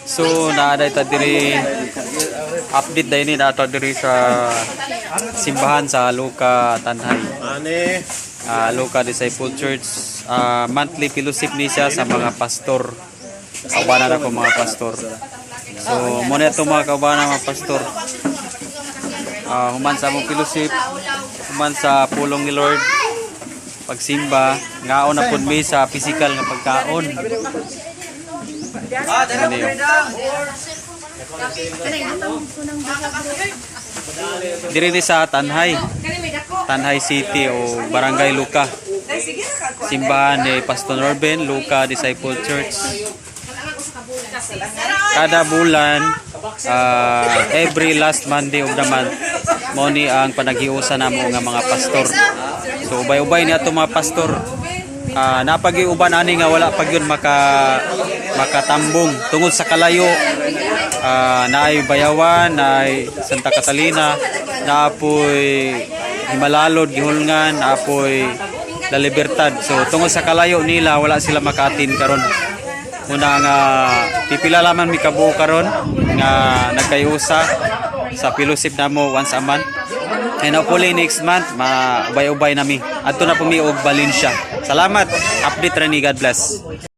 So naa ta diri, update dahil ni naa ta diri sa simbahan sa Luka, Tanjay. Ane. Luka Disciple Church, monthly fellowship ni siya sa mga pastor. Kaubanan ako mga pastor. So mao na ito, mga kaubanan, mga pastor. Human sa among fellowship, human sa pulong ni Lord, pagsimba, ngaon na pud mi sa physical nga pagkaon. Ano yun? Diri ni sa Tanjay. Tanjay City o Barangay Luka. Simbahan ni Pastor Norben, Luka Disciple Church. Kada bulan, every last Monday of the month, mao ni ang panaghiusa namo nga mga pastor. So ubay-ubay ni ato mga pastor. Napag-uban ani nga wala pa gyud makatambong tungod sa kalayo. Naay Bayawan, naay Santa Catalina, naapoy Jimalalud, Guihulngan, naapoy La Libertad. So tungod sa kalayo nila, wala sila maka-attend karon. Una nga pipila lamang mi kabuo karon nga nagkayusa sa fellowship namo once a month. And hopefully next month maubay-ubay nami. Adto na po mi og Valencia. Salamat. Update ra ni. God bless.